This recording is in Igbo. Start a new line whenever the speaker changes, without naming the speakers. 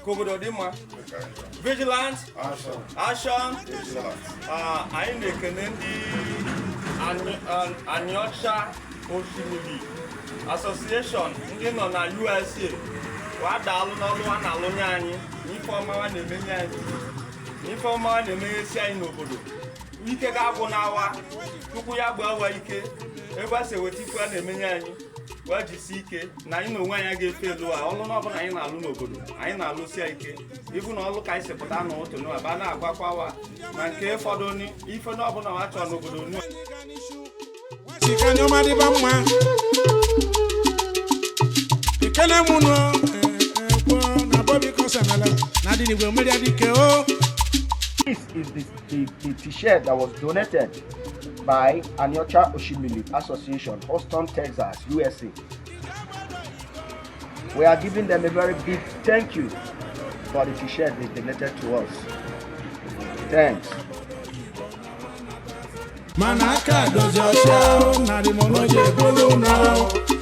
Ka obodo dị mma. Vigilant action. Anyị na-ekene ndị Aniocha Oshimili Association, ndị nọ na USA. Wa daalụ n'ọlụ a na-alụnye anyị, n'ife ọma wa na-emenye anyị, n'ife ọma wa na-emeghesi anyị n'obodo. Ike ga-agwụ n'awa tupu ya gbaa wa ike ebe a si eweta ife a na-emenye anyị. Wee jisi ike na anyị na onwe anyị ga-efe elu a. Ọlụ n'ọbụla anyị na-alụ n'obodo, anyị na-alụsi ya ike. Ibu na ọlụ ka anyị si pụta n'ụtụ n'ebe a na-agwakwa wa na nke fọdụ ife n'ọbụla wa chọrọ n'obodo nu.
Chikanye ọma dịba mma. Ekele mụ nụ ekwo na Bobby Kosemele na dị n'igwe mmeri adike o.
This is the T-shirt that was donated by Aniocha Oshimili Association, Houston, Texas, USA. We are giving them a very big thank you for the T-shirt they donated to us. Thanks.
Mana aka dozi ọcha o, narị m n'oji ebolu na o.